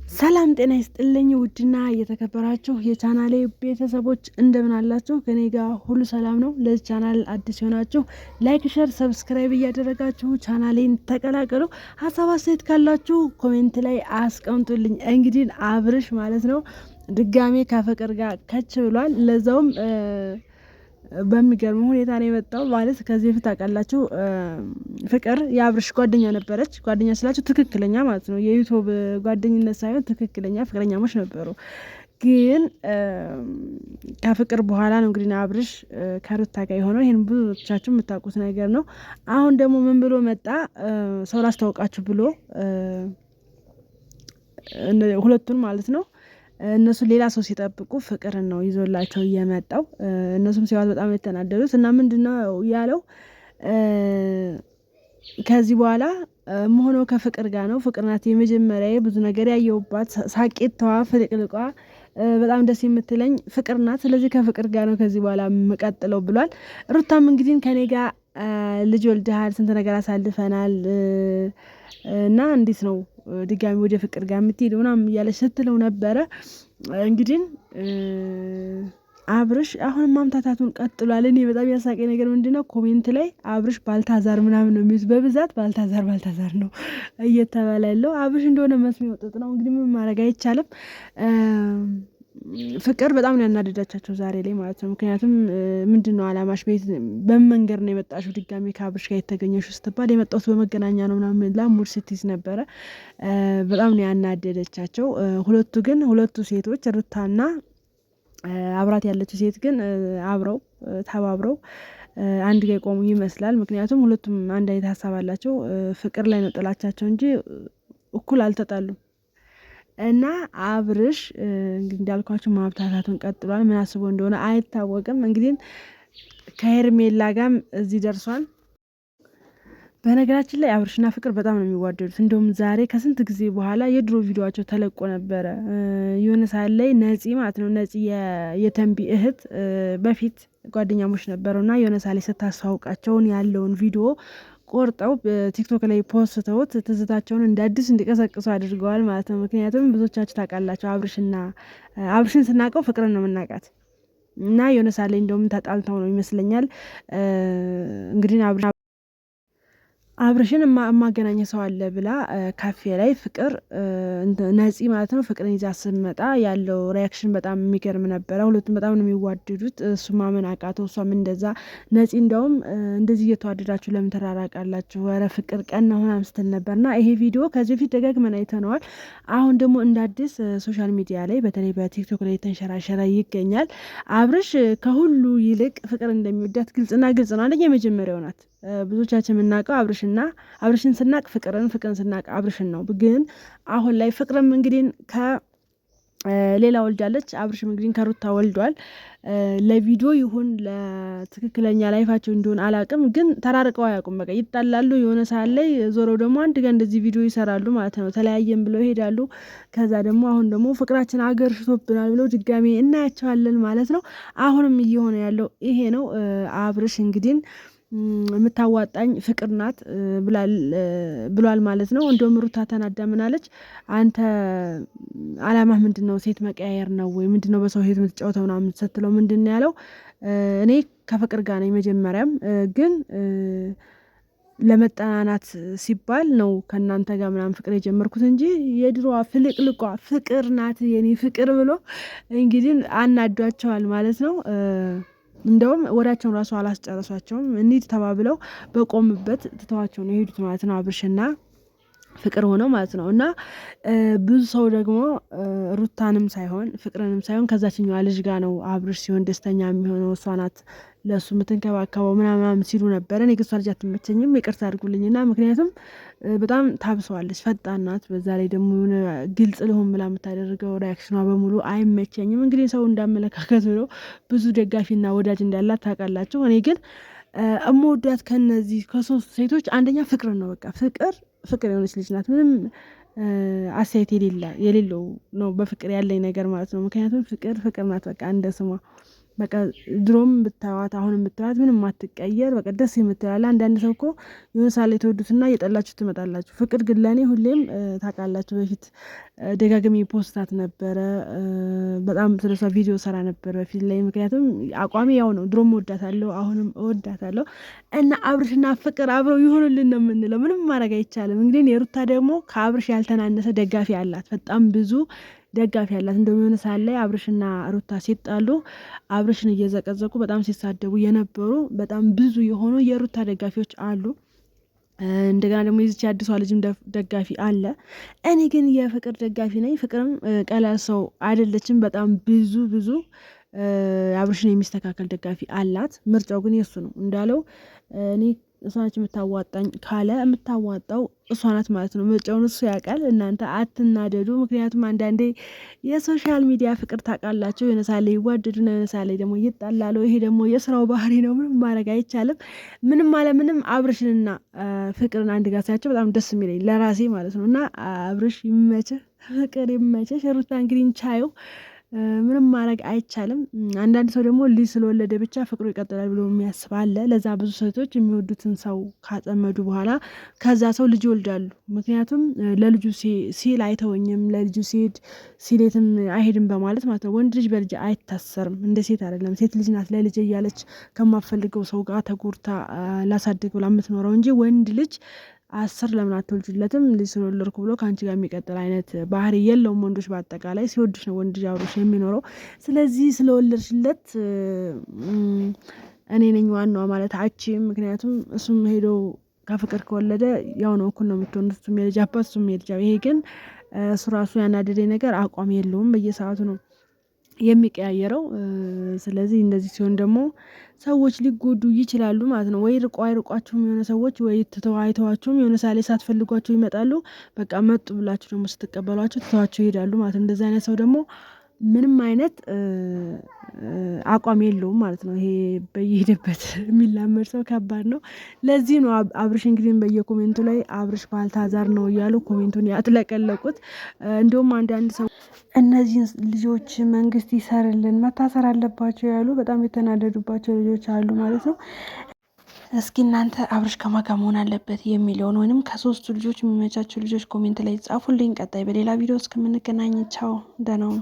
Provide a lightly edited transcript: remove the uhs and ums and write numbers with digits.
ሰላም ጤና ይስጥልኝ። ውድና እየተከበራችሁ የቻናሌ ቤተሰቦች እንደምን አላችሁ? ከኔ ጋር ሁሉ ሰላም ነው። ለዚህ ቻናል አዲስ የሆናችሁ like፣ share፣ subscribe እያደረጋችሁ ቻናሌን ተቀላቀሉ። ሀሳብ አስተያየት ካላችሁ comment ላይ አስቀምጡልኝ። እንግዲህ አብርሽ ማለት ነው ድጋሜ ከፍቅር ጋር ከች ብሏል። ለዛውም በሚገርም ሁኔታ ነው የመጣው። ማለት ከዚህ በፊት ታውቃላችሁ ፍቅር የአብርሽ ጓደኛ ነበረች። ጓደኛ ስላችሁ ትክክለኛ ማለት ነው፣ የዩቱብ ጓደኝነት ሳይሆን ትክክለኛ ፍቅረኛሞች ነበሩ። ግን ከፍቅር በኋላ ነው እንግዲህ አብርሽ ከሩታ ጋር የሆነው። ይህን ብዙዎቻችሁ የምታውቁት ነገር ነው። አሁን ደግሞ ምን ብሎ መጣ? ሰው ላስተዋውቃችሁ ብሎ ሁለቱን ማለት ነው እነሱ ሌላ ሰው ሲጠብቁ ፍቅርን ነው ይዞላቸው እየመጣው። እነሱም ሲዋት በጣም የተናደዱት እና ምንድነው ያለው ከዚህ በኋላ መሆነው ከፍቅር ጋር ነው። ፍቅር ናት የመጀመሪያ ብዙ ነገር ያየሁባት፣ ሳቂቷ፣ ፍልቅልቋ በጣም ደስ የምትለኝ ፍቅር ናት። ስለዚህ ከፍቅር ጋር ነው ከዚህ በኋላ የምቀጥለው ብሏል። ሩታም እንግዲህ ከኔ ጋር ልጅ ወልደሃል፣ ስንት ነገር አሳልፈናል እና እንዴት ነው ድጋሚ ወደ ፍቅር ጋር የምትሄደው ምናምን እያለች ስትለው ነበረ። እንግዲህ አብርሽ አሁንም ማምታታቱን ቀጥሏል። እኔ በጣም ያሳቀኝ ነገር ምንድነው comment ላይ አብርሽ ባልታዛር ምናምን ነው የሚሉት በብዛት ባልታዛር ባልታዛር ነው እየተባለ ያለው። አብርሽ እንደሆነ መስሚያው ጥጥ ነው። እንግዲህ ምን ማድረግ አይቻልም። ፍቅር በጣም ነው ያናደዳቻቸው ዛሬ ላይ ማለት ነው። ምክንያቱም ምንድን ነው አላማሽ? ቤት በመንገድ ነው የመጣሽው ድጋሚ ከአብርሽ ጋር የተገኘሽው ስትባል የመጣሁት በመገናኛ ነው ምናምን ብላ mood ስትይዝ ነበረ። በጣም ነው ያናደደቻቸው። ሁለቱ ግን ሁለቱ ሴቶች ሩታና አብራት ያለችው ሴት ግን አብረው ተባብረው አንድ ጋር የቆሙ ይመስላል። ምክንያቱም ሁለቱም አንድ አይነት ሀሳብ አላቸው። ፍቅር ላይ ነው ጥላቻቸው እንጂ እኩል አልተጣሉም። እና አብርሽ እንግዲህ እንዳልኳቸው ማብታታቱን ቀጥሏል። ምን አስቦ እንደሆነ አይታወቅም። እንግዲህ ከሄርሜላ ጋርም እዚህ ደርሷል። በነገራችን ላይ አብርሽና ፍቅር በጣም ነው የሚዋደዱት። እንደውም ዛሬ ከስንት ጊዜ በኋላ የድሮ ቪዲዮቸው ተለቆ ነበረ። የሆነ ሰዓት ላይ ነፂ ማለት ነው ነፂ የተንቢ እህት በፊት ጓደኛሞች ነበሩና የሆነ ሰዓት ላይ ስታስተዋውቃቸውን ያለውን ቪዲዮ ቆርጠው ቲክቶክ ላይ ፖስተውት ትዝታቸውን እንደ አዲስ እንዲቀሰቅሱ አድርገዋል ማለት ነው። ምክንያቱም ብዙዎቻችሁ ታውቃላችሁ አብርሽና አብርሽን ስናውቀው ፍቅርን ነው የምናውቃት እና የሆነ ሳለ እንደውም ተጣልተው ነው ይመስለኛል እንግዲህ አብርሽን የማገናኘ ሰው አለ ብላ ካፌ ላይ ፍቅር ነፂ ማለት ነው ፍቅርን ይዛ ስትመጣ ያለው reaction በጣም የሚገርም ነበረ። ሁለቱም በጣም ነው የሚዋደዱት። እሱ ማመን አቃተው፣ እሷም እንደዛ። ነፂ እንደውም እንደዚህ እየተዋደዳችሁ ለምን ተራራቃላችሁ? ኧረ ፍቅር ቀና ምናምን ስትል ነበርና ይሄ ቪዲዮ ከዚህ በፊት ደጋግመን አይተነዋል። አሁን ደግሞ እንደ አዲስ social media ላይ በተለይ በቲክቶክ ላይ የተንሸራሸረ ይገኛል። አብርሽ ከሁሉ ይልቅ ፍቅር እንደሚወዳት ግልጽና ግልጽ ነው። አንደኛ የመጀመሪያው ናት ብዙዎቻችን የምናውቀው አብርሽና አብርሽን ስናቅ ፍቅርን፣ ፍቅርን ስናቅ አብርሽን ነው። ግን አሁን ላይ ፍቅርም እንግዲህ ከሌላ ወልዳለች፣ አብርሽም እንግዲህ ከሩታ ወልዷል። ለቪዲዮ ይሁን ለትክክለኛ life ኣቸው እንዲሆን አላቅም፣ ግን ተራርቀው አያውቁም። በቃ ይጣላሉ የሆነ ሰዓት ላይ ዞረው ደግሞ አንድ ጋር እንደዚህ ቪዲዮ ይሰራሉ ማለት ነው። ተለያየን ብለው ይሄዳሉ። ከዛ ደግሞ አሁን ደግሞ ፍቅራችን አገር ሽቶብናል ብለው ድጋሜ እናያቸዋለን ማለት ነው። አሁንም እየሆነ ያለው ይሄ ነው። አብርሽ እንግዲህ የምታዋጣኝ ፍቅር ናት ብሏል ማለት ነው። እንደውም ሩታ ተናዳ ምናለች? አንተ አላማህ ምንድን ነው? ሴት መቀያየር ነው ወይ ምንድን ነው? በሰው ሴት የምትጫወተው ምናምን ስትለው ምንድን ነው ያለው? እኔ ከፍቅር ጋር ነኝ መጀመሪያም ግን ለመጠናናት ሲባል ነው ከእናንተ ጋር ምናምን ፍቅር የጀመርኩት እንጂ የድሮዋ ፍልቅልቋ ፍቅር ናት የኔ ፍቅር ብሎ እንግዲህ አናዷቸዋል ማለት ነው። እንደውም ወሬያቸውን ራሱ አላስጨረሷቸውም። እንሂድ ተባብለው በቆምበት ትተዋቸው ነው የሄዱት ማለት ነው አብርሽና ፍቅር ሆነው ማለት ነው። እና ብዙ ሰው ደግሞ ሩታንም ሳይሆን ፍቅርንም ሳይሆን ከዛችኛዋ ልጅ ጋር ነው አብርሽ ሲሆን ደስተኛ የሚሆነው፣ እሷ ናት ለእሱ የምትንከባከበው ምናምናም ሲሉ ነበረ። እኔ ግን እሷ ልጅ አትመቸኝም፣ ይቅርታ አድርጉልኝና ምክንያቱም በጣም ታብሰዋለች፣ ፈጣን ናት። በዛ ላይ ደግሞ የሆነ ግልጽ ልሆን ብላ የምታደርገው reaction ኗ በሙሉ አይመቸኝም። እንግዲህ ሰው እንዳመለካከቱ ነው። ብዙ ደጋፊና ወዳጅ እንዳላት ታውቃላችሁ። እኔ ግን እምወዳት ከነዚህ ከሶስቱ ሴቶች አንደኛ ፍቅርን ነው። በቃ ፍቅር ፍቅር የሆነች ልጅ ናት። ምንም አስተያየት የሌለው ነው በፍቅር ያለኝ ነገር ማለት ነው። ምክንያቱም ፍቅር ፍቅር ናት በቃ እንደ ስሟ። በቃ ድሮም ብታዋት አሁንም ብታዋት ምንም አትቀየር። በቃ ደስ የምትላለ። አንዳንድ ሰው እኮ የሆነ ሳለ የተወዱትና እየጠላችሁ ትመጣላችሁ። ፍቅር ግን ለእኔ ሁሌም ታውቃላችሁ፣ በፊት ደጋግሜ ፖስታት ነበረ። በጣም ስለሷ ቪዲዮ ሰራ ነበር በፊት ላይ። ምክንያቱም አቋሚ ያው ነው። ድሮም እወዳታለሁ፣ አሁንም እወዳታለሁ። እና አብርሽና ፍቅር አብረው ይሆኑልን ነው የምንለው። ምንም ማድረግ አይቻልም። እንግዲህ የሩታ ደግሞ ከአብርሽ ያልተናነሰ ደጋፊ አላት። በጣም ብዙ ደጋፊ ያላት እንደውም የሆነ ሰዓት ላይ አብርሽና ሩታ ሲጣሉ አብርሽን እየዘቀዘቁ በጣም ሲሳደቡ የነበሩ በጣም ብዙ የሆኑ የሩታ ደጋፊዎች አሉ። እንደገና ደግሞ የዚች አዲሷ ልጅም ደጋፊ አለ። እኔ ግን የፍቅር ደጋፊ ነኝ። ፍቅርም ቀላል ሰው አይደለችም። በጣም ብዙ ብዙ አብርሽን የሚስተካከል ደጋፊ አላት። ምርጫው ግን የእሱ ነው እንዳለው እኔ እሷ ናት የምታዋጣኝ ካለ የምታዋጣው እሷ ናት ማለት ነው። ምርጫውን እሱ ያውቃል። እናንተ አትናደዱ። ምክንያቱም አንዳንዴ የ social media ፍቅር ታውቃላችሁ፣ የሆነ ሰዓት ላይ ይዋደዱና የሆነ ሰዓት ላይ ደግሞ ይጣላሉ። ይሄ ደግሞ የስራው ባህሪ ነው። ምንም ማድረግ አይቻልም። ምንም አለ ምንም አብርሽንና ፍቅርን አንድ ጋር ሳያቸው በጣም ደስ የሚለኝ ለራሴ ማለት ነው። እና አብርሽ ይመችህ፣ ፍቅር ይመችሽ። ሩታ እንግዲህ ቻዩ ምንም ማድረግ አይቻልም። አንዳንድ ሰው ደግሞ ልጅ ስለወለደ ብቻ ፍቅሩ ይቀጥላል ብሎ የሚያስብ አለ። ለዛ ብዙ ሴቶች የሚወዱትን ሰው ካጠመዱ በኋላ ከዛ ሰው ልጅ ይወልዳሉ። ምክንያቱም ለልጁ ሲል አይተወኝም፣ ለልጁ ሲሄድ ሲሌትም አይሄድም በማለት ማለት ነው። ወንድ ልጅ በልጅ አይታሰርም፣ እንደ ሴት አይደለም። ሴት ልጅ ናት ለልጅ እያለች ከማፈልገው ሰው ጋር ተጎድታ ላሳድግ ብላ የምትኖረው እንጂ ወንድ ልጅ 10 ለምን አትወልጂለትም ልጅ ስለወለድኩ ብሎ ከአንቺ ጋር የሚቀጥል አይነት ባህሪ የለውም። ወንዶች በአጠቃላይ ሲወድሽ ነው ወንድ ልጅ አብሮሽ የሚኖረው። ስለዚህ ስለወለድሽለት እኔ ነኝ ዋናዋ ማለት አቺም። ምክንያቱም እሱም ሄዶ ከፍቅር ከወለደ ያው ነው፣ እኩል ነው የምትሆኑት። እሱም የልጅ አባት እሱም የልጅ ይሄ ግን እሱ ራሱ ያናደደኝ ነገር አቋም የለውም፣ በየሰዓቱ ነው የሚቀያየረው። ስለዚህ እንደዚህ ሲሆን ደግሞ ሰዎች ሊጎዱ ይችላሉ ማለት ነው። ወይ ርቆ አይርቋችሁም የሆነ ሰዎች ወይ ትተው አይተዋችሁም የሆነ ሳሌ ሳትፈልጓቸው ይመጣሉ። በቃ መጡ ብላችሁ ደግሞ ስትቀበሏቸው ትተዋቸው ይሄዳሉ ማለት ነው። እንደዚህ አይነት ሰው ደግሞ ምንም አይነት አቋም የለውም ማለት ነው። ይሄ በየሄደበት የሚላመድ ሰው ከባድ ነው። ለዚህ ነው አብርሽ እንግዲህ በየ comment ኡ ላይ አብርሽ ባልታዛር ነው እያሉ comment ኡን ያጥለቀለቁት። እንዲሁም አንዳንድ ሰው እነዚህን ልጆች መንግስት ይሰርልን መታሰር አለባቸው ያሉ በጣም የተናደዱባቸው ልጆች አሉ ማለት ነው። እስኪ እናንተ አብርሽ ከማን ጋር መሆን አለበት የሚለውን ወይንም ከሶስቱ ልጆች የሚመቻቸው ልጆች comment ላይ ጻፉልኝ። ቀጣይ በሌላ ቪዲዮ እስከምንገናኝ ቻው፣ ደህና ሁኑ።